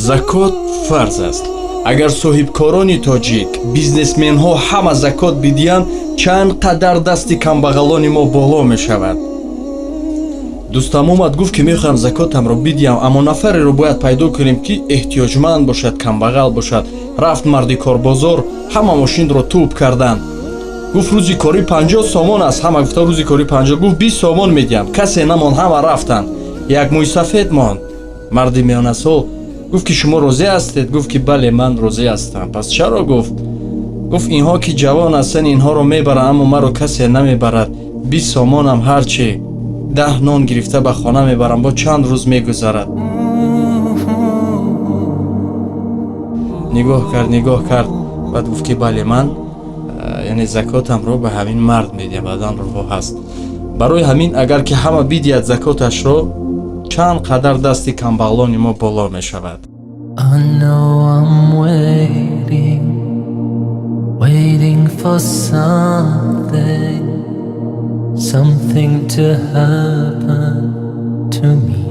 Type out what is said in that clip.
Закот фарз аст. Агар соҳибкорони тоҷик, бизнесменҳо ҳама закот бидиҳанд, чанд қадар дасти камбағалони мо боло мешавад. Дӯстам омад, гуфт, ки мехоҳам закотамро бидиҳам, аммо нафареро бояд пайдо кунем, ки эҳтиёҷманд бошад, камбағал бошад. Рафт марди корбозор, ҳама мошинро тӯб карданд. Гуфт: «Рӯзи корӣ 50 сомон аст». Ҳама гуфта: «Рӯзи корӣ 50». Гуфт: «20 сомон медиҳам». Касе намонд, ҳама рафтанд, як мӯйсафед монд, марди миёнасол. Гуфт, ки шумо розӣ ҳастед? Гуфт, ки бале, ман розӣ ҳастам. Пас чаро? Гуфт. Гуфт: «Инҳо ки ҷавон ҳастанд, инҳоро мебаранд, аммо маро касе намебарад. 20 сомонам ҳарчи 10 нон гирифта ба хона мебарам, бо чанд рӯз мегузарад». Нигоҳ кард, нигоҳ кард, баъд гуфт, ки бале, ман яъне закотамро ба ҳамин мард медиҳам, баъдан роҳ ҳаст. Барои ҳамин, агар ки ҳама бидиҳад закоташро, чанд қадар дасти камбағалони мо боло мешавад. I know I'm waiting, waiting for something, something to happen to me.